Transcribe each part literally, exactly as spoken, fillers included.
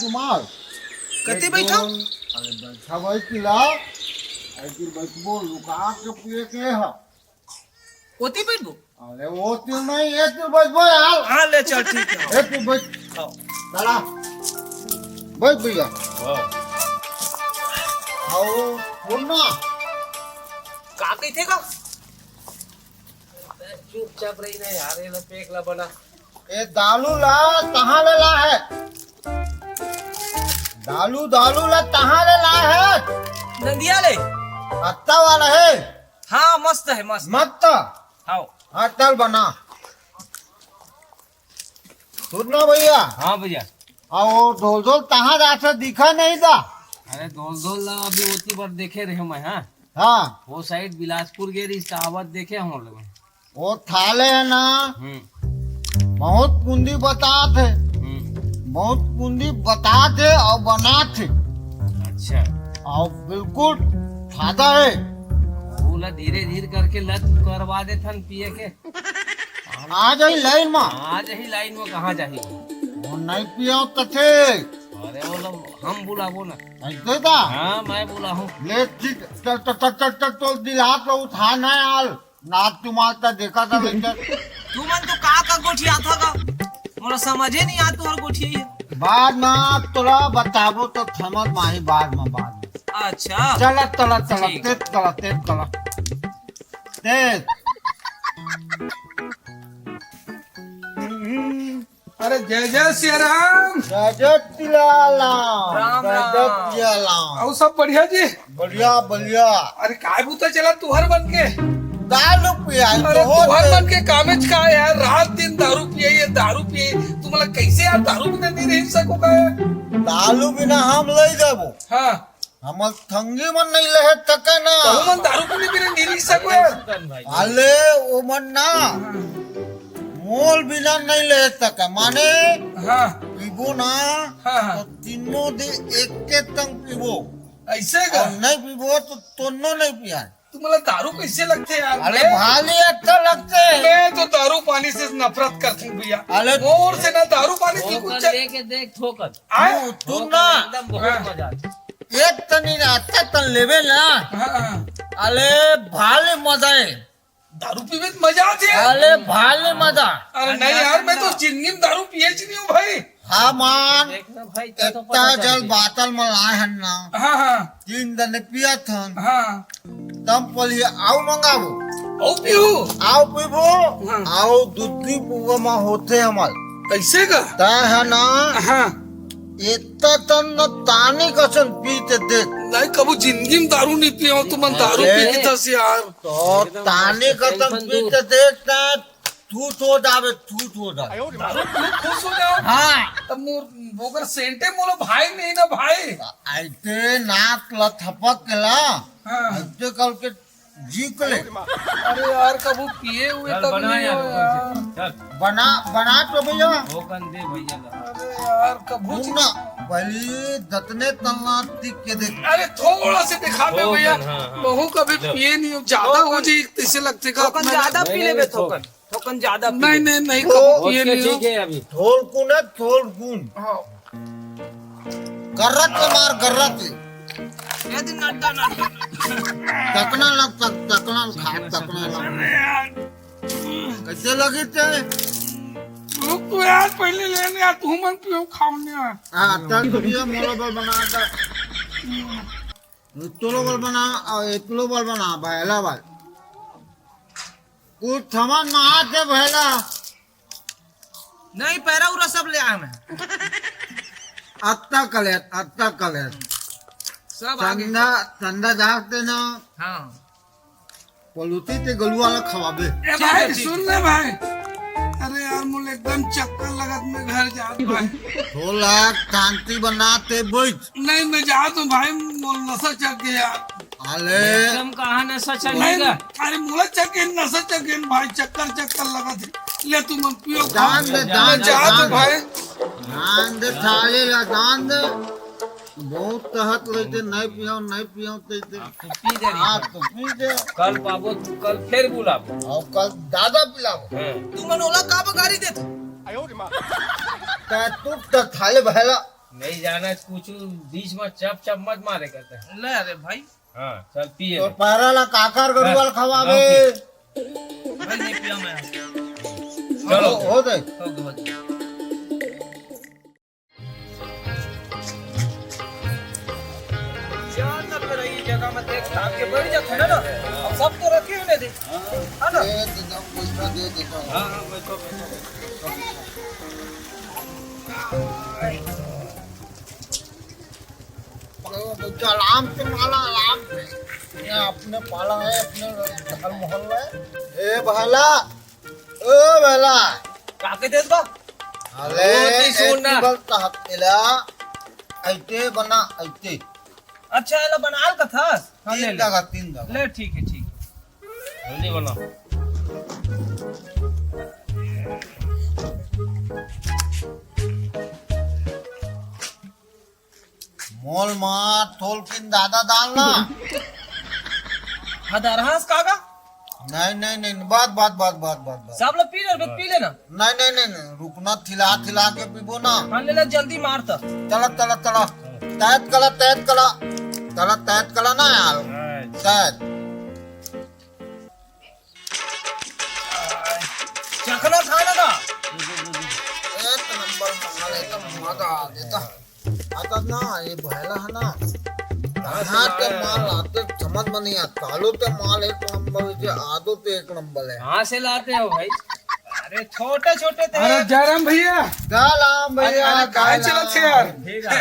तुम्हार कति बैठो? अरे बैठा भाई, पिला। ऐ तू बैठबो, लुका के पिए के ह। ओती बैठबो? अरे वो तिल नहीं, ये तिल बैठबो यार। हाँ, ले चल, ठीक है। ए, तू बैठ। हाँ। चला। बैठ भैया। हाँ। आओ, सुन ना। का कहिथे का? चुपचाप रही ना यार, ये ला पेक ला बना। ए दालू ला कहाँ ले ला है? दालू, दालू ला कहाँ ले ला है? नंदिया ले। पत्ता वाला है? हाँ, मस्त है, मस्त। मस्त? हाँ। हाँ, चल बना। सुन ना भैया। हाँ भैया। आ वो धोल धोल कहाँ जाथे दिखा नहीं था? अरे धोल धोल ला अभी ओती बार देखे रहे मैं, हाँ। हाँ। वो साइड बिलासपुर गे रहिस त आवत देखे हम लोग। वो थाले है ना, हम्म। बहुत कुंदी बतात है। हम्म। बहुत कुंदी बतात है और बनात है। अच्छा। और बिल्कुल फायदा है। वो ला धीरे धीरे करके लत करवा देथन पिए के। आ जाही लाइन में। आ जाही लाइन में, कहाँ जाही? वो नहीं पियो तथे। अरे वो ला हम बुलाबो ना। नहीं देता? हाँ, मैं बुलाहूँ। ले ठीक, चल, चल, चल, चल, चल, तो दिला तो उठा ना यार। ना तुम्हार त देखा था लेकर। तू मन तो का का गोठियाथा का? मोला समझे नहीं आ तोहर गोठिया। बाद में तोला बताबो तो समझ में आही, बाद में, बाद में। अच्छा। चला, चला, चला, ठीक। तेज चला, तेज चला। तेज। अरे जय जय सिया राम। जय जय तिलाला। राम जय जय राम। तिलाला। अउ सब बढ़िया जी? बढ़िया, बढ़िया। अरे काय बुता चला तुहर मन के? दारू पियाई अरे तो होत तुहर है। मन के कामेच का यार, रात दिन दारू पिए, ये दारू पिए। तुमला कैसे यार दारू बिना नहीं रह सको का यार? दारू बिना हम ले जाबो। हाँ। हमर संगी मन नहीं लहे तक ना। तो मन दारू पीने पीने नहीं रह सको यार। अले ओ मन ना। मोल बिना नहीं लहे तक माने हाँ। पीबो ना। हाँ, हाँ। तो तीनों दे एक के तंग पीबो। ऐसे का? और नहीं पीबो तो तोन्नो नहीं पिया। तुम्हाला दारू कैसे लगते यार? अरे मैं भाली अच्छा लगते हैं। मैं तो दारू पानी से नफरत करती हूँ भैया। अरे मोर से ना दारू पानी की कुछ ठोकर दे के देख ठोकर। आए? तू ना एकदम बहुत हाँ। मजा आता। एक तनी रास्ता तन लेवे ना। हाँ, हाँ। अरे भाले मजा है। दारू पीवे त मजा आथे। अरे भाले मजा। अरे नहीं यार, मैं तो जिंदगी में दारू पिए च नहीं हूँ भाई। हाँ मान। देख ना भाई, तो इतना पता चल जल गया। बातल में लाए हन ना। हाँ, हाँ। तीन दिन पिया थन। हाँ। तम पलिए आउ मंगाबो। आउ पीहू। आउ पीबो। हाँ। आउ दूधी पुआ मा होथे हमार। कैसे का? तय है ना। हाँ। एता तन न तानी कसन पीते देख। नहीं, कभू जिंदगी में दारू नहीं पिया हूँ, तुमन दारू अरे। पी के दस यार। तो एकदम तानी मस्त, कसन टेंशन पीते दूर। देख ना, तू तो जावे, तू तो जावे। दारू पी खुश हो जाओ। हाँ। तब मोर, मोकर सेंटे मोला भाई नहीं ना भाई। ऐसे नाक ल थपक के ला, हाँ। ऐसे करके जीक ले। अरे यार, कभू पिए हुए चल, तब बना नहीं यार, हो यार। चल। बना, बना तो भैया। वो कंधे भैया का। अरे यार, कभू सुन ना, पहली दतने तलना टिक के देख। अरे, थोड़ा से दिखा दे थोकन, भैया। हाँ, हाँ। बहू कभी लो। पिए नहीं हो, ज्यादा हो थोकन। जाए, तैसे लगते का थोकन अपना ज्यादा नहीं, पी नहीं, लेबे, नहीं, थोकन। थोकन। थोकन ज्यादा पी नहीं, लेबे। नहीं, नहीं, थो-, कभू पिए ओके, नहीं हो। ठीक है अभी। थोलकुन है, थोलकुन। हाँ। गर्रत ले मार, गर्रत ले। ये दिन नड्डा, नड्डा, नड्डा। तकना लग, तक-, तकना लग, खा, तकना लग। अरे यार। कैसे लगी ते? रुक तो यार, पहले लेने आ, तू मन पियो, खाओ ने आ। हाँ, तब तो ये मोला बल बना दे। तोलो बल बना, और ये तोलो बल बना, भाई, ला भाई। कुछ सामान मंगा दे, भैला। नहीं, पैरा उरा सब ले आया मैं। अत्ता कले, अत्ता कले। सब आगे। चंदा, चंदा जागते ना। हाँ। पलूती ते गलुआ ला खवाबे। ए ठीक है, भाई, ठीक सुन है। ले भाई। अरे यार, मुझे एकदम चक्कर लगत में घर जात भाई। दो लाख शांति बनाते बैठ। नहीं, मैं जात हूँ भाई, मोर नशा चढ़ गया। अले। एकदम कहाँ नशा चढ़ नहीं, गया? अरे मोला चढ़ गया, नशा चढ़ गया भाई, चक्कर, चक्कर लगत है। ले तुमन पियो, जान दे, मैं जान दे, जात हूँ जान दे। भाई। जान दे, थाली ला जान दे। बहुत कहत लेते, नहीं पियो, नहीं पियो, ते, ते। आप तो पी दे रही। आप तो पी दे। कल पाबो, तू कल फिर बुलाबो। और कल दादा पिलाबो। हाँ। तू मन ओला का बगारी देत? ते तू तो थाले भैला। नहीं जाना कुछ, बीच में चप चप मत मारे करते हैं। ले अरे भाई। हाँ, चल पिए तो ले। पैरा ला काकर गरुआ ला खवावे। हाँ, भाई, नहीं पिया मैं। चलो। हो, हो दे। हो गया, हो गया। यार, ना फिर ये जगह में देख, आके बैठ जाते हैं ना, ना। अब सब तो रखे हुए थे। है ना? दे देता हूँ, कुछ ना दे देता हूँ। हाँ, हाँ, बैठो, बैठो, बैठो। चल, आराम से माला, आराम से। यहाँ अपने पाला है, अपने घर मोहल्ला है। ए भाला, ओ भाला। का के देत बा? अरे, वो तो सुन ना। एक बार कहत एला, ऐते बना, ऐते। अच्छा, एला बनाल का था? हाँ, ले तीन ले। जगह, तीन जगह। ले, ठीक है, ठीक है। जल्दी बनाओ। मोल मा थोलकिन ज्यादा डाल ना। हदरहास कागा? नहीं, नहीं, नहीं, बात, बात, बात, बात, बात, बात। सब लोग पी ले, बस। पी लेना। नहीं, नहीं, नहीं, नहीं, रुकना, थिला, थिला के पीबो ना। हाँ, ले ले, जल्दी मार त। चला, चला, चला। तैत कला, तैत कला। चला, तैत कला ना यार। अच्छा। तैत। चखना खाना का? एक नंबर माल है, तो मजा आ देता। आता ना, ये भैला है ना, हाँ, कहाँ से के माल आते समझ में नहीं आता। कालो के माल एक नंबर है, आदो तो एक नंबर है। कहाँ से लाते हो भाई? अरे छोटे छोटे थे। अरे जयराम भैया। सलाम भैया, अरे, अरे, काहे सलाम। चलत है यार? ठीक है।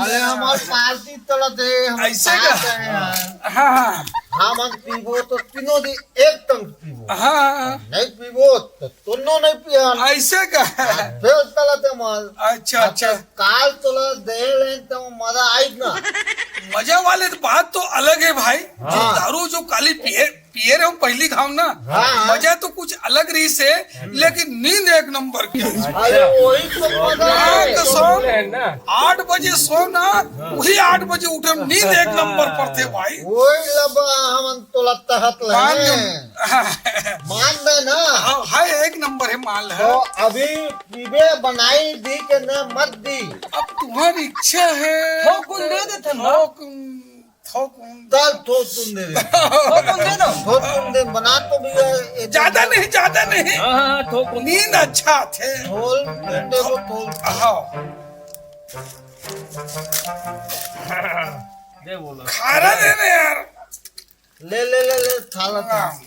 अरे हमार पार्टी चलत है, हम ऐसे का? खात हैं यार। हाँ, हाँ। हम हम पीबो तो तीनों दिन एक टंक पीबो। हाँ। नहीं पीबो तो दोनों नहीं पिया। ऐसे का? हाँ, फिर चलत है माल। अच्छा, अच्छा। काल तोला दे लें तो मजा आई ना। मजा वाले तो बात तो अलग है भाई। हाँ। जो दारू जो काली पिए, पिए रहे हो पहली घाव ना, हाँ। मजा तो कुछ अलग रही से, लेकिन नींद एक नंबर की। अरे वही तो मजा है। आठ सौ, है ना? आठ बजे सो ना, वही आठ बजे उठे, नींद एक नंबर पर थे भाई। वही लबा हमन तोला तहत ले। मान दे ना। हाँ, है, एक नंबर है माल है। तो अभी पीबे बनाई दी के न मत दी। अब तुम्हारी इच्छा है। थोकुन दे देते ना। थोकुन, थोकुन। चल, थोकुन दे दे। थोकुन दे दो। थोकुन दे, बना तो भैया, ये ज्यादा नहीं, ज्यादा नहीं। हाँ, हाँ, थोकुन। नींद अच्छा थे। थोकुन दे वो, थोकुन। हाँ। दे बोला। खारा दे दे यार। ले, ले, ले, ले, थाला, थाला। हाँ।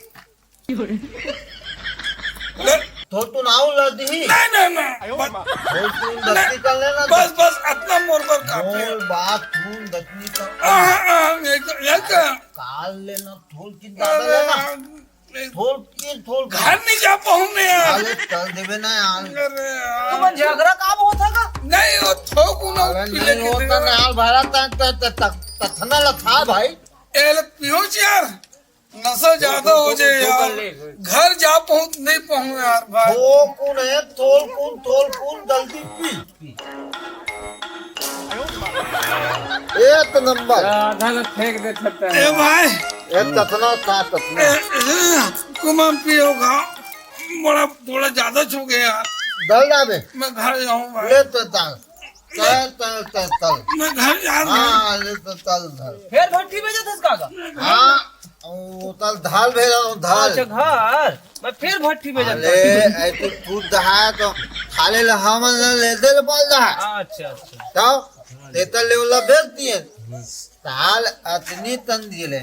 ले। थोकुन आऊ ला दी। नहीं, नहीं, नहीं। बस, थोकुन दस्ती कर लेना। बस, बस, अतना मोर बर काफी है। मोर बात सुन, दतनी कर। हाँ, हाँ, हाँ, ये तो, ये तो। काल लेना, थोकुन ज्यादा लेना। अरे, थोकुन, थोकुन। घर नहीं जा पाऊँ मैं यार। अरे, चल देबे ना यार। अरे यार। तुमन झगड़ा का बहुत है का? नहीं, वो थोकुन अरे, पी लेके नहीं होता दे। ना यार, भाड़ा ता-, ता-, ता-, ता-, तथना ला था भाई। ए, ले पियो यार। नशा ज्यादा हो जाए यार। घर जा पहुंच नहीं पाऊँ यार भाई। थोकुन है, थोकुन, थोकुन, जल्दी पी। एक नंबर। आधा ना फेंक दे सकता है। ए भाई। ए, तथना था, तथना। ए, ए, कुमन पियो खा। बड़ा, थोड़ा ज्यादा छू गया यार। डाल डाबे। मैं घर जाऊँ भाई। ले तो डाल। तल, तल, तल, तल। मैं घर जा रहा हूँ। हाँ, ले तो तल, तल। फिर भट्टी में जाते इसका का? हाँ, वो तल धाल भेजा हूँ, धाल। अच्छा, घर। मैं फिर भट्टी में जाता अरे, हूँ। ऐ तू, तू दहा तो खाले ला हमन ला ले दे ले बोल दहा। अच्छा, अच्छा। तो, तेतर ले उला भेज दिए। साल अतनी तन दिए ले।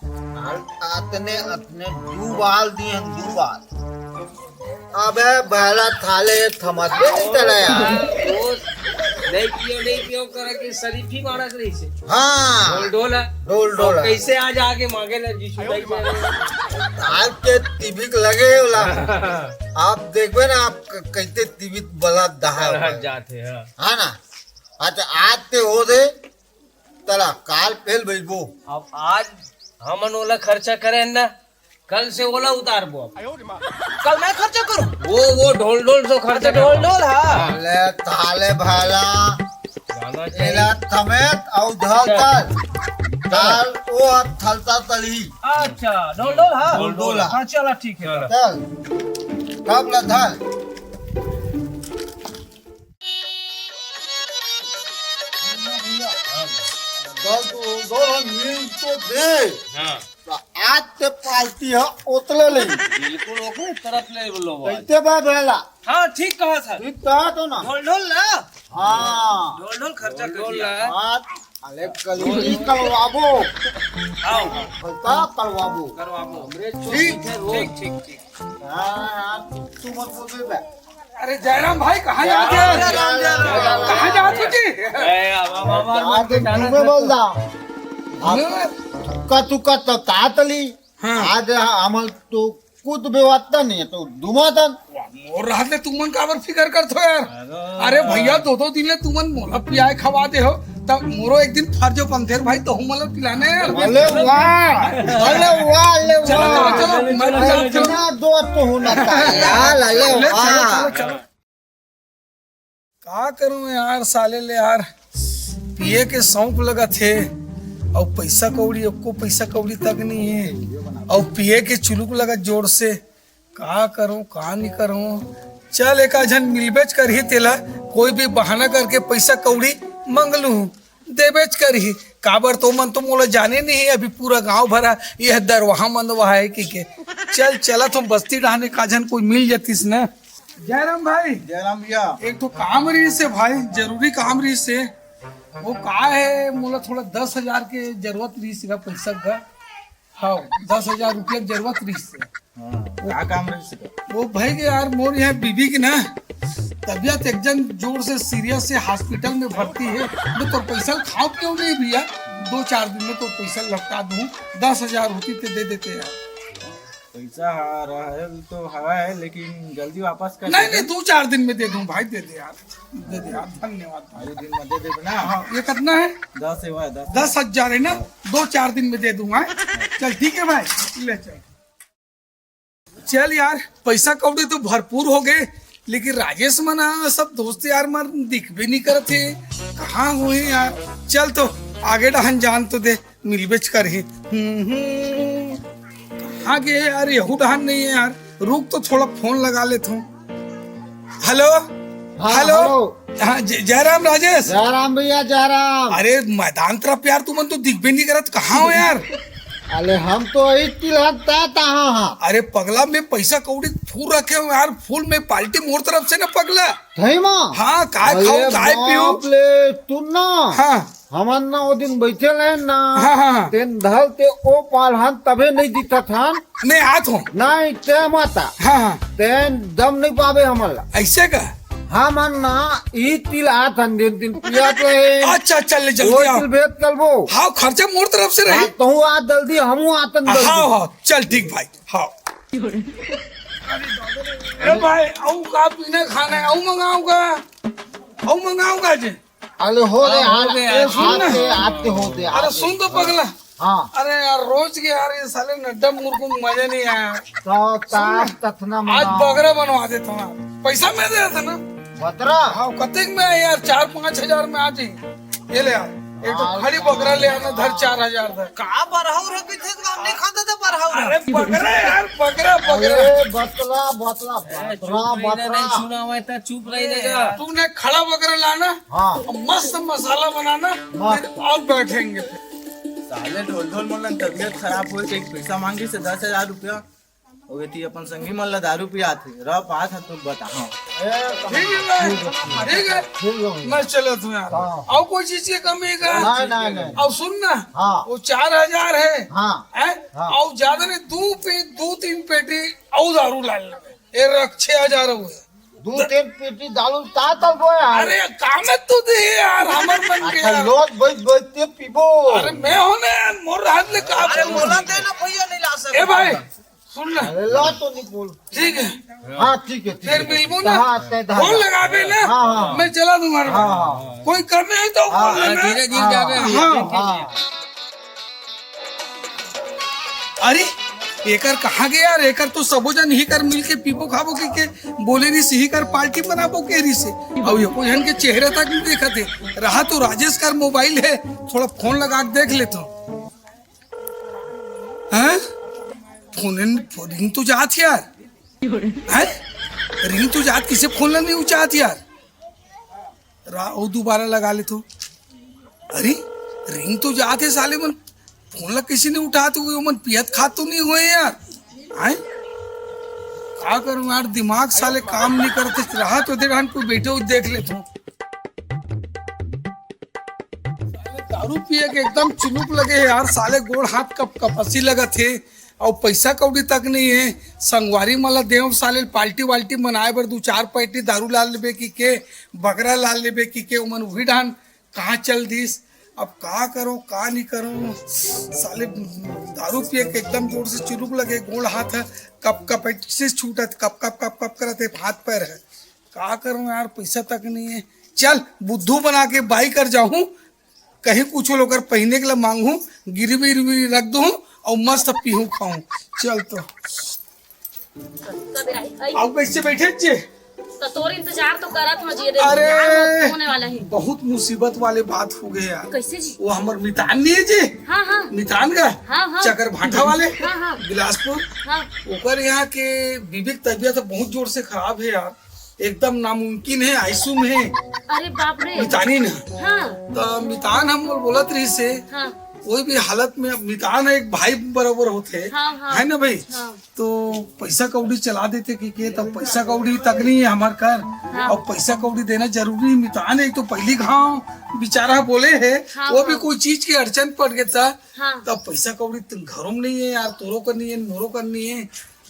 अतने, अतने दू बाल दिए हैं, दू बाल। अबे बहला थाले थमत नहीं चला यार। दोस्त, नहीं पियो, नहीं पियो कर के शरीफ ही मारा करी से। हाँ। ढोल ढोल है। ढोल ढोल अब है। कैसे आज आके मांगे ना जी, सुनाई दे रहे हैं। आज के टिबिक लगे होला। आप देखबे ना, आप क-, कैसे टिबिक बला दहा है। जाते हैं। हाँ ना। अच्छा, आज ते हो दे, तला, काल पेल बइठबो। अब आज हमन ओला खर्चा करेन ना, कल से ओला उतारबो अब। कल मैं खर्चा करूं? वो, वो ढोल ढोल सो खर्चा अच्छा, ढोल करो। ढोल, हाँ। हाँ। ले, ताले भाला। गाना चाहिए। एला थमेत अउ धल चल। तल। तल, ओ अब थलता तलही। अच्छा, ढोल ढोल, हाँ। ढोल ढोल, हाँ। हाँ, चला, ठीक है। चलो। चल। कब ला धल? तो मिल तो दे। हाँ। तो आज ते पार्टी ह ओतले ले। बिल्कुल ओकरे तरफ ले बोलो बात। कैसे बा बेला? हाँ, ठीक कहा सर। ठीक कहा तो ना। ढोल ढोल ना। हाँ। ढोल ढोल खर्चा कर ढोल दिया। ला। हाँ। अरे कल ही कलवाबो। आओ। कल का कलवाबो। करवाबो। हमरे ठीक, ठीक, ठीक, ठीक। हाँ, तू मत बोल बे। अरे जयराम भाई, कहाँ जात हो? जयराम, जयराम। कहाँ जात हो जी? ए, अब, अब, अब, अब, आज घूमे बोल दा। घूमे? का तू का तो तातली? हाँ। आज हमल तो कुछ व्यवस्था नहीं है, तो दुमातन। मोर रहत ले तुमन काबर फिकर करत हो यार? अरे भैया, दो दो दिन ले तुमन मोला पियाए खवा दे हो, तब मोरो एक दिन फर्ज बनथे भाई, तो हमला पिलाना है यार। अरे वाह, अरे वाह, अरे चलो, वाह। चलो, चलो, मैं पिलाता हूँ। इतना दोस्त होना चाहिए यार, अरे ले, चलो, वाह। चलो, चलो। का करूं यार, साले ले यार, पिए के शौक लगत हे, अउ पैसा कौड़ी, एको पैसा कौड़ी तक नहीं है, अउ पिए के चुलुक लगत जोर से। का करूं, का नहीं करूं? चल, एक आध झन मिलबेच करही, तेला कोई भी बहाना करके पैसा कौड़ी मंग लूं, देबेच करही। काबर तो मन तो मोला जाने नहीं है, अभी पूरा गांव भरा यह दरवाहा मंदवा है कि के। चल, चला तो बस्ती डहाने का झन कोई मिल जातीस ना। जयराम भाई, जयराम भैया। एक तो काम रहिस हे भाई, जरूरी काम रहिस हे। वो का है, मोला थोड़ा दस हजार के जरूरत रहिस हे पैसा का। हाँ, दस हजार रुपया के जरूरत रहिस हे। हाँ, का काम रहिस हे? वो भाई के यार, मोर यहाँ बीबी के ना तबियत एक जन जोर से सीरियस है, हॉस्पिटल में भर्ती है। मैं तो पैसा खाओ क्यों नहीं भैया, दो चार दिन में तो पैसा लौटा दूँ। दस हजार होती तो दे देते यार। पैसा हा-, रहल तो हवय, लेकिन जल्दी वापस कर नहीं, देबे। नहीं, दो चार दिन में दे दूं भाई, दे दे यार, दे दे यार, धन्यवाद भाई। दो दिन में दे देबे ना। हाँ, ये कितना है? दस है भाई, दस। दस हजार है ना, दो चार दिन में दे दूंगा। चल ठीक है भाई, ले चल। चल यार, पैसा कौड़ी तो भरपूर हो गए, लेकिन राजेश मना सब दोस्त यार मन दिखबे नहीं करत हे, कहाँ हुए यार? चल तो आगे डहन जान तो दे। मिलबेच करही। हम्म, हम्म। कहाँ गे यार, यहू डहान नहीं है यार। रुक तो थोड़ा फोन लगा लेत हूँ। हेलो, हाँ, हेलो। हेलो। हाँ, ज-, जयराम राजेश। जयराम भैया, जयराम। अरे मैदान तरफ यार, तुमन तो दिखबे नहीं करत, कहाँ हो यार? अरे हम तो यही तिलहन ता, ता, हाँ, हाँ। अरे पगला, मैं पैसा कौड़ी फुल रखे हूँ यार, फुल में पार्टी मोर तरफ से ना पगला। सही में? हाँ, काय अरे खाओ, काय पीओ? बाप ले, सुन ना। हाँ। हमन ना ओ दिन बैठे रहे ना, हाँ, हाँ, हाँ। तेन धल ते ओ पाल हन तभे नहीं दिखत हन। नहीं, आत हो। नहीं, ते माता। हाँ, हाँ। तेन दम नहीं पावे हमन ला। ऐसे का? हमन ना ई तिल आत हन, दिन दिन पियात रहे। अच्छा, चल ले, जल्दी ओ आओ। तिल भेद कलबो। हाँ, खर्चा मोर तरफ से रही। हाँ, तहू आ जल्दी, हमू आतन जल्दी। हाँ, हाँ, चल ठीक भाई, हाँ। ए भाई, अऊ का पीना खाना है, अऊ मंगाऊंगा, अऊ मंगाऊंगा जी। अरे हो दे हाँ, यार, हो दे यार। ए, सुन ना। आते, आते हो दे, अरे आते। सुन तो पगला। हाँ। अरे यार, रोज के यार, ये साले नड्डा मुर्गू में मजा नहीं आया। तो सुन ना। ताश तथना आज मंगाओ। बगरा बनवा देता हूँ यार। पैसा मैं दे देता ना। बतरा? हाँ, कतेक में है यार, चार पाँच हजार में आ जाए। ये ले यार, एक तो हाँ। खड़ी बगरा ले आना, धर चार हजार धर। का बरहौर हो गई थे, तो हम नहीं खाते थे बरहौर। अरे बगरा यार, बगरा, बगरा। अरे बतला, बतला, ए, बतला, चुप रही ना, बतला। नहीं सुना हुआ है, तो चुप रही ना। तूने खड़ा बगरा लाना, हाँ। मस्त मसाला बनाना, हाँ। फिर और बैठेंगे। साले ढोल ढोल मोलन तबीयत खराब होए, तो एक पैसा मांगी से दस हजार रुपया। ओके, ती अपन संगी मन ला दारू पियात हे, रह पात ह तो बता। हाँ। ठीक है भाई, ठीक है। ठीक है। मैं चलत हूँ यार। हाँ। और कोई चीज की कमी है क्या? नहीं, नहीं, नहीं। और सुन ना, हाँ। वो चार हजार है, हाँ। हैं? हाँ। और ज्यादा नहीं, दो पे, दो तीन पेटी और दारू ला ले। ये रख, छह हजार हुए। दू तीन पेटी दारू ता तलबो यार। अरे काम है तू दे यार, हमर मन के अच्छा, यार। लोग बैठ बैठ के पीबो। अरे मैं हो ना यार, मोर हाथ ले का अरे पीबो? बोला दे ना भैया, नहीं ला सकते। ए भाई, सुन ना। अरे ला तो नहीं बोल। ठीक है। हाँ, ठीक है, ठीक फिर है। मिलबो ना। हाँ, तय धागा। फोन लगाबे ना। हाँ, हाँ। मैं चला दूंगा। हाँ, हाँ। कोई कमी है तो हाँ, बोल देना। धीरे धीरे जाबे। हाँ, हाँ। अरे, एकर कहाँ गे यार? एकर तो सबो जन इही कर मिल के पीबो खाबो के, के बोले रहिस, इही कर पार्टी मनाबो के रहिस हे। अउ एको जन के चेहरा तक नहीं देखत हे। रहा तो राजेश कर मोबाइल हे, थोड़ा फोन लगा के देख लेथों। हैं? फोन, फोन रिंग तो जात हे यार। हैं? रिंग तो जात, किसे फोन ला नहीं उचात यार? रा-, वो दोबारा लगा लेथों। अरे, रिंग तो जात हे साले मन, फोन ला कइसे नइ उठात होही? ओमन पियत खात तो नइ होही यार? आय, का करूं यार, दिमाग साले काम नइ करत हे। रहा तो दे रहन, कोई बइठे होही देख लेथों। साले दारू पिए के एकदम चुनुक लगे हे यार, साले गोड़ हाथ कप कपासी लगत हे। अउ पइसा कौड़ी तक नइ हे। संगवारी मन ला देंव साले पार्टी वाल्टी मनाए बर, दू चार पार्टी दारू ला लेबे कहिके, बगरा ला लेबे कहिके, ओमन उही डाहन कहाँ चल दिस? अब का करों, का नइ करों? साले दारू पिए के एकदम जोर से चुरुक लगे, गोड़ हाथ ह कप कप से छूटत, कप कप कप कप करत हे, हाथ पैर ह। का करों यार, पइसा तक नइ हे। चल, बुद्धू बना के बाई कर जाहूं, कहीं कुछ लोकर पहिने के ला मांगहूं, गिरवी गिरवी रख दूहूं अउ मस्त पीहूं खाहूं। चल तो। कब आई? आई। अउ कइसे बइठे हस जी? त तोर इंतजार तो करत हंव जी, अरे, अरे, बिहान होने वाला हे। बहुत मुसीबत वाले बात हो गे यार। कइसे जी? वो हमर मितान नइ हे जी? हाँ, हाँ। मितान का? हाँ, हाँ। चकरभाठा वाले? हाँ, हाँ। बिलासपुर? हाँ। ओकर यहाँ के बीबी के तबीयत बहुत जोर से खराब हे यार, एकदम नामुमकिन हे, आईसीयू में हे। अरे बाप रे। मितानिन ह। हाँ। त मितान ह मोला बोलत रहिस हे, हाँ। कोई भी हालत में अब मितान ह एक भाई बराबर होथे, हाँ, हाँ। हे ना भाई? हाँ। तो पइसा कौड़ी चला देते कहिके, तब पइसा कौड़ी तक नइ हे हमर कर। हाँ। अउ पइसा कौड़ी देना जरूरी हे, मितान ह एक तो पहिली घांव बिचारा बोले हे, हाँ, वो भी हाँ। कोई चीज के अड़चन पड़ गे त, हाँ। तब पइसा कौड़ी त घरो में नइ हे यार, तोरो कर नइ हे, मोरो कर नइ हे।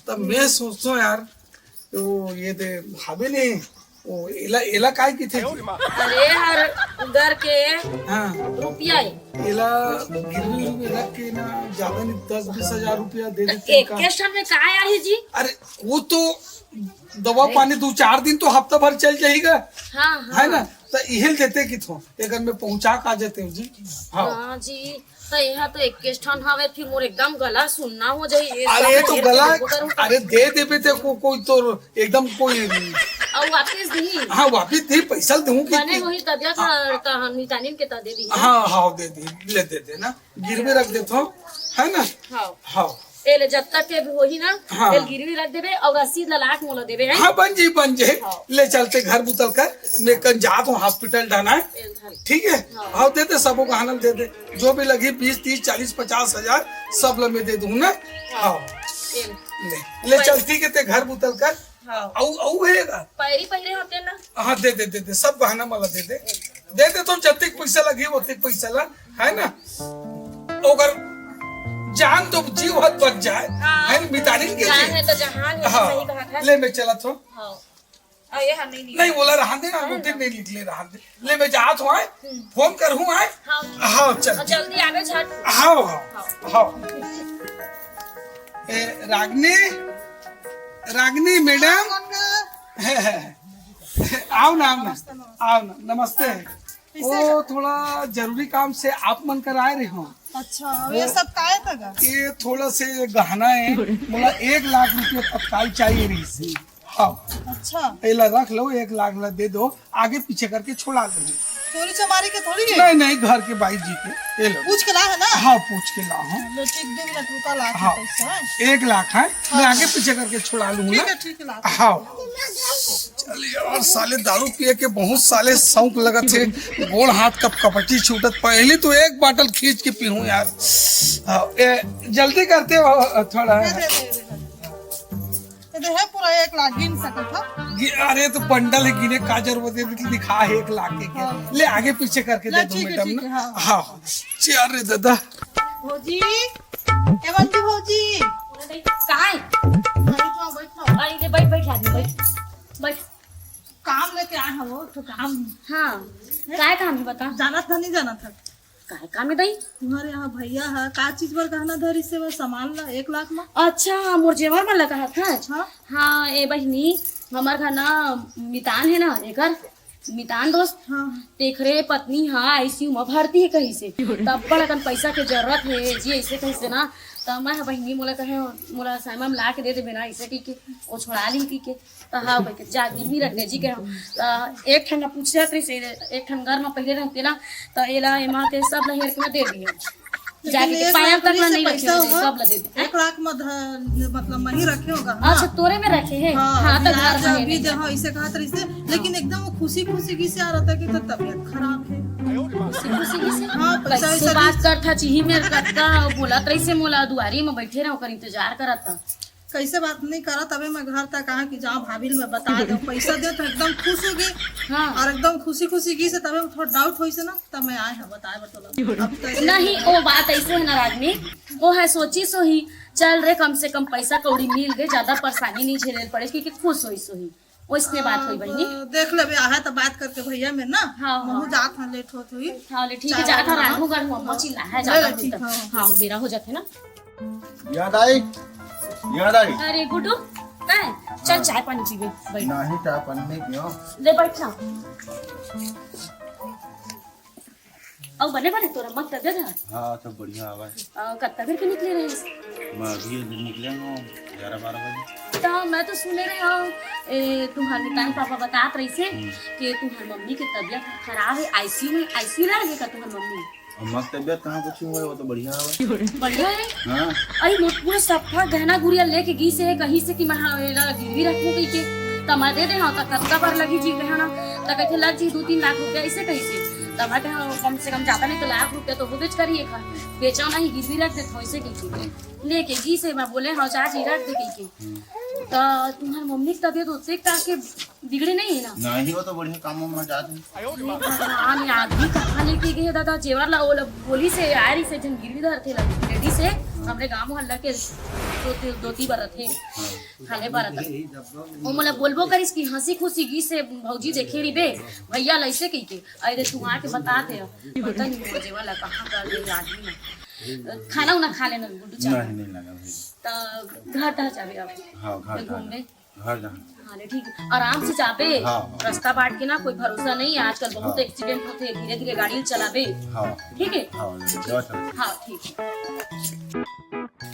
तब मैं सोचथों यार, वो ये दे हावे नहीं, वो एला, एला काय कहिथे जी? अरे, हर घर के हाँ। रुपया हे। एला गिरवी उरवी रख के ना, ज्यादा नहीं, दस बीस हजार रुपया दे देते एक का? के ठन में काय आही जी? अरे, वो तो दवा पानी दू चार दिन तो हफ्ता भर चल जाही गा, हाँ, हाँ। हे ना? त इही ल देते कहिथों, एकर में पहुंचा का जाते हो जी। हाँ। हाँ जी, त एहा तो एक ठन हवे, फिर मोर एकदम गला सुन्ना हो जाही। ये अरे, सब तो ये गला, करूँ, करूँ। अरे, दे देबे ते को, कोई तो एकदम कोई अउ वापिस दिही? हाँ, वापिस दिही, पइसा ल दूँ कि बने कि होही तबियत ह, त हम मितानिन के त दे दिही। हाँ, हाँ, दे दिही, ले दे दे ना, गिरवी रख देथों, हे ना? हाँ। हाँ। ए ले, जब तक के भी होही ना, हाँ। ए ले गिरवी रख देबे अउ रसीद ला लाके मोला देबे, हैं? हाँ, बन जाही, बन जाही। हाँ। ले चलते घर बुतल कर, मैं कन जात हूँ हॉस्पिटल डाहन। ए ले धर। ठीक है? हाँ। हाँ, दे दे, सबो गहना दे दे, जो भी लगही, बीस, तीस, चालीस, पचास हजार, सब ला मैं दे दूँ ना। हाँ। हाँ। ए ले। ले, ले चल, ठीक है, ते घर बुतल कर। हाँ। अउ, अउ हे का? पैरी पहिरे होते ना। हाँ, दे दे, दे दे, सब गहना मला दे दे। दे दे, तो जतिक पइसा लगही, ओतिक पइसा ला, हे ना? ओकर जान तो जीव हत बच जाए, हाँ। हे ना? मितानिन के जान जी। हे तो जहान हे, हाँ। सही बात हे। ले, मैं चलत हूँ। हाँ। अउ ये हम नहीं नहीं, ओला रहन दे ना, हाँ, ओते हाँ। नहीं निकले, रहन दे। ले, मैं जात हूँ, आय? हम्म। फोन करहूँ, आय? हाँ। हाँ, चल। अउ जल्दी आबे झट। हाँ, हाँ, हाँ। हाँ। ए, रागनी, रागनी मैडम। आओ ना, आओ ना, आओ ना, नमस्ते। कइसे ओ, का? थोड़ा जरूरी काम से आप मन कर आए रहेंव। अच्छा, अउ ये सब काय था गा? ये थोड़ा से गहना हे, मोला एक लाख रुपया तत्काल चाहिए रहिस हे। हाँ। अच्छा। एला रख लो, एक लाख ला दे दो, आगे पीछे करके छोड़ा लो। चोरी चमारी के थोड़ी हे? नहीं, नहीं, घर के बाई जी के, ये लो। पूछ के ला हे ना? हाँ, पूछ के ला हूँ। लो, ठीक, दो मिनट रुका, ला के हाँ। पइसा। एक लाख हे, मैं हाँ। आगे पीछे करके छोड़ा लूँ ठीक ना। हे, ठीक हे, ला। हाँ। चल यार, साले दारू पिए के बहुत साले शौक लगत हे, गोड़ हाथ कप कपटी छूटत। पहिली तो एक बाटल खींच के पीहूँ यार। हाँ, ए, जल्दी करते हो थोड़ा। दे, दे, दे, दे, दे। ये तो हे पूरा एक लाख, गिन सकत हो। गि-, अरे, तो बंडल हे, गिने का जरूरत हे? लिखा हे एक लाख के। हाँ। ले, आगे पीछे करके ले, दे दो, ठीक हे, मैडम, ठीक ना। हे, हाँ। हाँ, हाँ। चल रे दादा। भौजी, ए बंटी भौजी। कहाँ हे? अरे, तो बैठ ना। अरे, ले, बैठ, बैठ, आदमी, बैठ। बैठ। काम लेके आए हंव, तो काम। हाँ, काय काम हे बता? जानत हस, नहीं जानत हस? काय काम हे दाई? तुम्हर यहाँ भैया ह, का चीज बर गहना धरिस हे, वो सामान ला एक लाख म? अच्छा, मोर जेवर मन ला कहत हस? हाँ। हाँ, ए बहिनी, हमर घर ना मितान हे ना, एकर मितान दोस्त, हाँ। तेखरे पत्नी ह आईसीयू म भर्ती हे कहिस हे। त अब्बड़ अकन पइसा के जरूरत हे जी, अइसे कहिस हे ना। त मैं ह बहिनी मोला कहे, मोला समय म ला के दे देबे ना, अइसे कहिके, ओ छोड़ा लिही कहिके। त हाँ कहिके, जा गिरवी रख दे जी कहे। त एक ठन ला पूछत रहिस, एक ठन घर म पहिले रहते ना, त एला एमा ते सब ला हेर के मैं दे दिए। लेकिन जाके एक पायल लाख तक ला से नहीं रखे पैसा होंगे, होगा, सब ला दे दे। एक लाख म ध-, मतलब, मैं ही रखे होगा, हाँ। अच्छा, तोरे में रखे हे? हाँ, हाँ, अभी तो आज घर में अभी है। जहाँ इसे कहत रहिस हे, लेकिन एकदम वो खुशी खुशी की से आ रहा था कि तो तबीयत खराब है। खुशी खुशी गिस हे। हाँ, पैसा कैसे वैसा बात करत हे, चिही मेर कतका बोलत रहिस हे, मोला दुआरी में बैठे रहे, ओकर इंतजार करत हे। कैसे बात नहीं करत, तभे मैं घर तक आए कि जाओ भाभी ल मैं बता दो, पैसा दे तो एकदम खुश हो गई। हाँ। और एकदम खुशी खुशी गिस हे, तभे थोड़ा डाउट होइस हे ना, तब मैं आए हँव बताए बर तोला। अब तो नहीं, वो बात ऐसे हे ना रागनी, वो हे सोचिस होही, चल रे, कम से कम पैसा कौड़ी मिल गे, ज्यादा परेशानी नहीं झेले ल पड़े, क्योंकि खुश होइस होही। वइसने बात होही बहिनी। अब देख लेबे, आहे त बात करके भैया मेर ना, हाँ, महूँ हाँ। जात हँव, लेट होत होही। हाँ, ले ठीक हे, चाय जात हँव, बनाओ। रांधहूँ गढ़हूँ, अम्मा चिल्लाहय ले, ज्यादा ले, होही ठीक, त। हाँ। हाँ, बेरा हो जाथे ना। याद आई, याद आई। अरे गुड्डू, काय? चल हाँ। चाय पानी पीबे, बैठ। नहीं, चाय पानी नहीं पियो। ले बैठ ना। अउ बने बने तोर अम्मा के तबियत हे? हाँ, सब बढ़िया हवय। अ, कतका बेर के निकले रहिस? मैं अभी निकले हँव, ग्यारह बारह बजे। त मैं तो सुने रहे हँव, ए, तुम्हर मितान पापा बतात रहिस हे हम्म। कि तुम्हर मम्मी के तबियत खराब हे, आईसीयू में, आईसीयू में हे का तुम्हर मम्मी? अम्मा के तबियत कहाँ कुछ हुआ है, वो तो बढ़िया हवय। बढ़िया हे? हाँ। अरे मोर पूरा सफा गहना गुरिया लेके गिस हे, कहिस हे कि मैं हाँ, एला गिरवी रखहूँ कहिके। त मैं दे दे हँव, त कतका बर लगही जी गहना? त कहिथे लग जी दू तीन लाख रुपया, अइसे कहिस हे। त मैं कहेंव, कम से कम ज्यादा नहीं तो लाख रुपया तो होबेच करही, एखर बेचव नहीं, गिरवी रख देथँव, अइसे कहिके। लेके गिस हे, मैं बोले हँव, जा जी रख दे कहिके। त तुम्हर मम्मी के तबियत ओतका के बिगड़े नहीं हे ना? नहीं, वो तो बढ़िया काम में जात हे। हे भगवान, ये आदमी कहाँ लेके गे हे दादा? जेवर ला, वो ला बोलिस हे, आय रहिस हे, एक झन गिरवी धरथे ला, लेडीज हे, हमरे गाँव मोहल्ला के दो ती-, दो तीन बार रथे, हाँ। खाने बार रथे। वो मोला बोलबो करिस कि हँसी खुशी गिस हे भौजी देखे रहिबे, भैया ला अइसे कहिके। अरे तू आके बता दे, पता नहीं वो जेवर ला कहाँ कर दे ये आदमी ने। खाना उना खा लेना गुड्डू, चल। नहीं, नहीं लगा भाई। त घर तक जाबे अब। हाँ, घर तक। घूमने। घर जाना। हाँ, ले ठीक हे। आराम से जाबे। हाँ, हाँ। रास्ता बाट के ना कोई भरोसा नहीं हे, आजकल बहुत हाँ। एक्सीडेंट होथे, धीरे धीरे गाड़ी चलाबे। हाँ। ठीक हे? हाँ, ले, जा चल। हाँ, ठीक हे।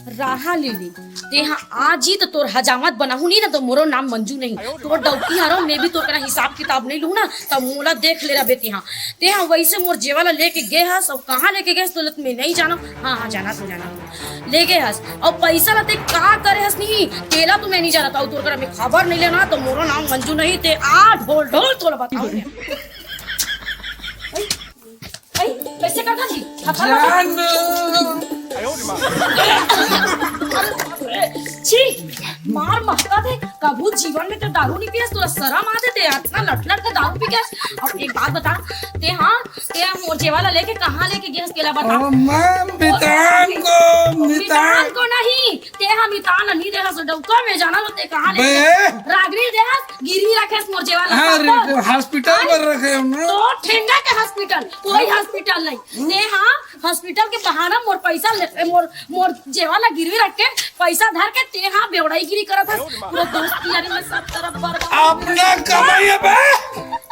राहा ले ले। तेहा आज ही तो तोर हजामत बनाहूँ नहीं ना, तो मोरो नाम मंजू नहीं। तोर डौकी हरव, मैं भी तोर करा हिसाब किताब नहीं लूँ ना, तब मोला देख ले रहा बेटी। हाँ, तेहा वइसे मोर जेवर ला लेके गे हस, अउ कहाँ लेके गे हस, तो मैं नहीं जानव। हाँ, हाँ, जानत हँव, जानत हँव। ले गे हस, अउ पैसा ला ते का करे हस नहीं, तेला तो मैं नहीं जानत हँव, तोर करा मैं खबर नहीं लेना, तो मोरो नाम मंजू नहीं, ते आ ढोल ढोल तोला बताहूँ मैं। अई, अई, कइसे करत हस जी? हथर ला जानू। छी, मार महका दे, कभू जीवन में तो दारू नहीं पियस, तोला शरम आथे, ते अतना लट लट के दारू पी के। अब एक बात बता, ते हाँ, ते मोर जेवर ला लेके कहाँ लेके गे हस, तेला बता। ओ, मैं मितान को, मितान मितान। को नहीं, ते हाँ मितान नहीं दे हस, डौका में जाना लो, ते कहाँ लेके बे। रागनी दे हस, गिरवी रखे हस मोर जेवर ला, हाँ, पापा। रे, हॉस्पिटल हाँ? पर रखे हम ना। तो ठेंगा के हॉस्पिटल, कोई हॉस्पिटल नहीं। ते हाँ, हॉस्पिटल के बहाना मोर पैसा ले, मोर, मोर जेवर ला गिरवी रख के पैसा धर के ते हाँ बेवड़ाईगिरी करत हस। पूरा दोस्ती यारी में सब तरफ बर्बाद। अपना कमाई हे बे।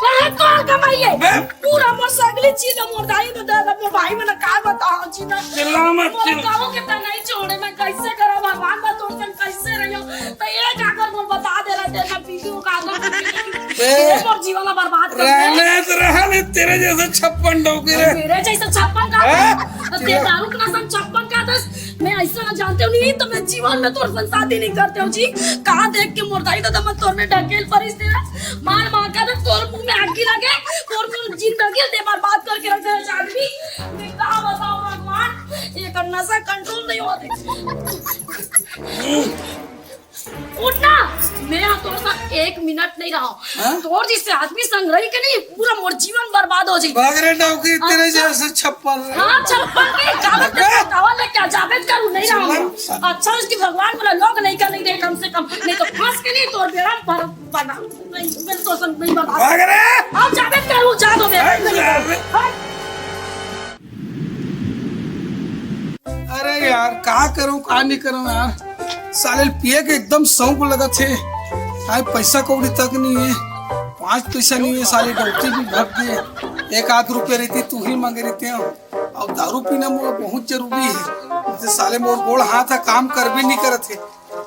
कहाँ कौन कमाई हे? बे। पूरा मोर सगली चीज मोर दाई में दे दे, मोर भाई मन का बताओ जी ना। चिल्ला मत, मोर चिल्ला। गाँव के त नहीं छोड़े, मैं कैसे करा भगवान, मैं तोर संग कैसे रहियो? त एक आकर मोर बता दे रहा, तेरा वीडियो का आकर बे। ये मोर जीवन ला बर्बाद कर दे। रहने तो रहने, तेरे जैसे छप्पन डौकी रहे। मेरे जैसे छप्पन का? हाँ? अब ते दारू के नशा में छप्पन का दस, मैं ऐसा ना जानते हूँ नहीं, तो मैं जीवन में तोर संग शादी नहीं करते हूँ जी। कहाँ देख के मोर दाई दादा मन तोर में ढकेल परिस दे। मार मार का दस, तोर मुंह में आगी लगे, तोर, तोर जिंदगी दे बर्बाद करके रख दे आदमी। मैं का बताऊँ भगवान, ये कर नशा कंट्रोल नहीं होते। उठ ना, मैं यहाँ तोर साथ एक मिनट नहीं रहा हूँ। हाँ? तोर जैसे आदमी संग रही के नहीं, पूरा मोर जीवन बर्बाद हो जाई। भाग रे डौकी, तेरे अच्छा। जैसे छप्पन रहे। हाँ, छप्पन के, जावेद के बतावा ले क्या, जावेद करू नहीं रहा हूँ। अच्छा, उसकी भगवान बोला, लोग नहीं कर नहीं रहे कम से कम, नहीं तो फंस के नहीं तोर बेड़ा पर बना, नहीं, मैं तो संग नहीं बता। भाग रे। आप जावेद करू, जा दो मेरे। भाग रे। हाँ। अरे यार, का करूं, का नहीं करूं यार, साले ल पिए के एकदम शौक लगत हे। आय, पैसा कौड़ी तक नहीं हे, पाँच पैसा नहीं हे, साले डौकी भी भग गे। एक आध रुपया रहती, तू ही मांगे रहते हो। अब दारू पीना मोला बहुत जरूरी हे, नहीं तो साले मोर गोड़ हाथ ह काम करबे नहीं करत हे।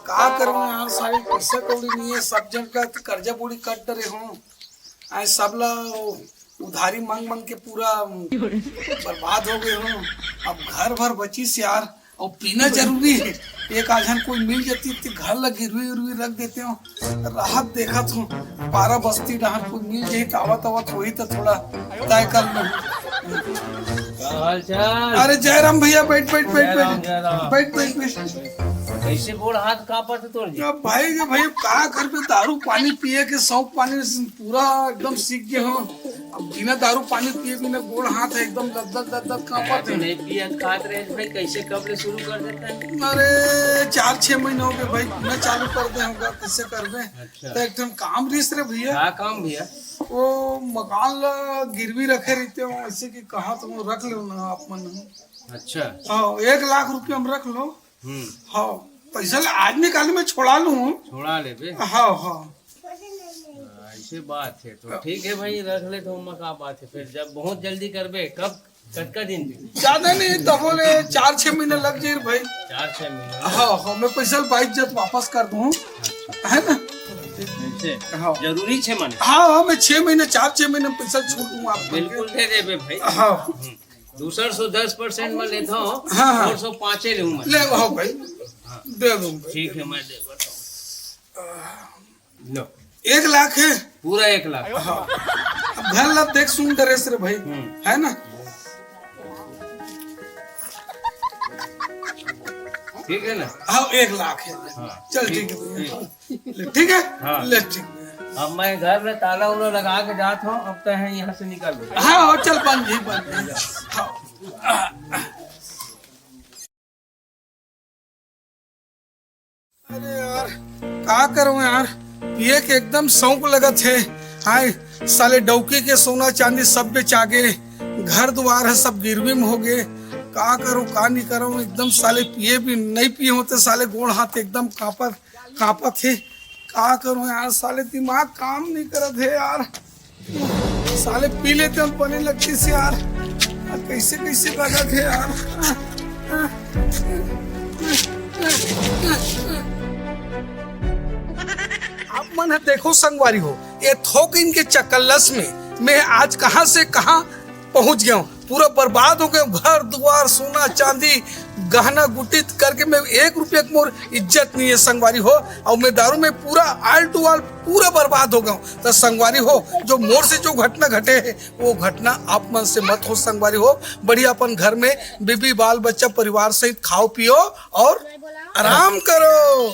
का करूं यार, साले पैसा कौड़ी नहीं हे, सब जन का कर्जा बोड़ी कट डरे हों। आय, सब ला वो उधारी मांग मांग के पूरा बर्बाद हो गए हों। अब घर भर बचिस यार, अउ पीना जरूरी हे। एक आध झन कोई मिल जाती त घर ला गिरवी उरवी रख देते हों। राहत देखत हों, पारा बस्ती डहर कोई मिल जाही त आवत आवत होही त थोड़ा तय कर लूँ। का हाल चाल? अरे जयराम भैया, बैठ बैठ बैठ जयराम, बैठ जयराम। बैठ बैठ बैठ। कैसे गोड़ हाथ कांपत हे तोर जी? अब भाई रे भाई, का करबे, दारू पानी पिए के शौक पानी से पूरा एकदम सीख गए हो। अब बिना दारू पानी पिए बिना गोड़ हाथ है एकदम लद्दत लद्दत मैं कांपत तो है। नहीं पियत खात रहे भाई, कैसे कब ले शुरू कर देता है? अरे चार छह महीना हो गए भाई, मैं चालू कर दे होगा, कैसे करबे? अच्छा। तो एक ठन काम रिस रे भैया। का काम भैया? वो मकान ला गिरवी रखे रहते हो, ऐसे कि कहा तुम रख लो ना आप मन। अच्छा। हाँ, एक लाख रुपया हम रख लो। हम्म। हाँ, पैसा ले आज निकाल मैं छोड़ा लूँ। छोड़ा लेबे। हाँ हाँ। हाँ, ऐसे बात है तो ठीक है भाई, रख ले तो हम का बात है, फिर जब बहुत जल्दी करबे, कब, कतका दिन? ज्यादा नहीं, तब बोले चार छह महीने लग जाए भाई। चार छह महीने? हाँ हाँ, मैं पैसा बाईस जत वापस कर दूँ, है ना? ऐसे? हाँ। जरूरी छे माने? हाँ हाँ, मैं छह महीने, चार छह महीने में पैसा छूट दूँ आप बिल्कुल दे देबे भाई। हाँ। हम्म। दूसर सौ दस परसेंट में लेता हूँ, हाँ, हाँ। और सौ पाँचे लेहूँ मैं। ले आओ भाई, दे दूँ भाई। ठीक है, मैं दे देता हूँ। लो। एक लाख है। पूरा एक लाख। हाँ। अब घर ला देख सुन डरेस रे भाई, हम्म। है ना? ठीक है ना? हाँ, एक लाख है। हाँ। चल ठीक है भैया। ठीक। ठीक है? हाँ। ले ठीक है। अब मैं घर में ताला उला लगा के जात हूँ, अब तो है यहाँ से निकल। हाँ, हाँ, चल बन जी, बन जी। हाँ। अरे यार, का करूं यार, पिए के एकदम शौक लगत हे। हाय, साले डौकी के सोना चांदी सब बेचा गे, घर दुआर है सब गिरवी में हो गे। का करूं, का नहीं करूं, एकदम साले पिए भी नहीं पिए होते, साले गोड़ हाथ एकदम कांपत कांपत हे। का करूं यार, साले दिमाग काम नहीं करत हे यार। साले पी लेते हम, बने लगती से यार। यार, कैसे कैसे लगत हे यार। आप मन ह देखो संगवारी हो, ये थोकिन के चकल्लस में मैं आज कहां से कहां पहुंच गया हूं। पूरा बर्बाद हो गया हूं। घर दुआर, सोना चांदी, गहना गुटित करके मैं एक रुपया के मोर इज्जत नहीं है संगवारी हो। और मैं दारू में पूरा all to all पूरा बर्बाद हो गया हूं। तो संगवारी हो, जो मोर से जो घटना घटे है, वो घटना आप मन से मत हो संगवारी हो। बढ़िया अपन घर में बीबी बाल बच्चा परिवार सहित खाओ पियो और आराम करो।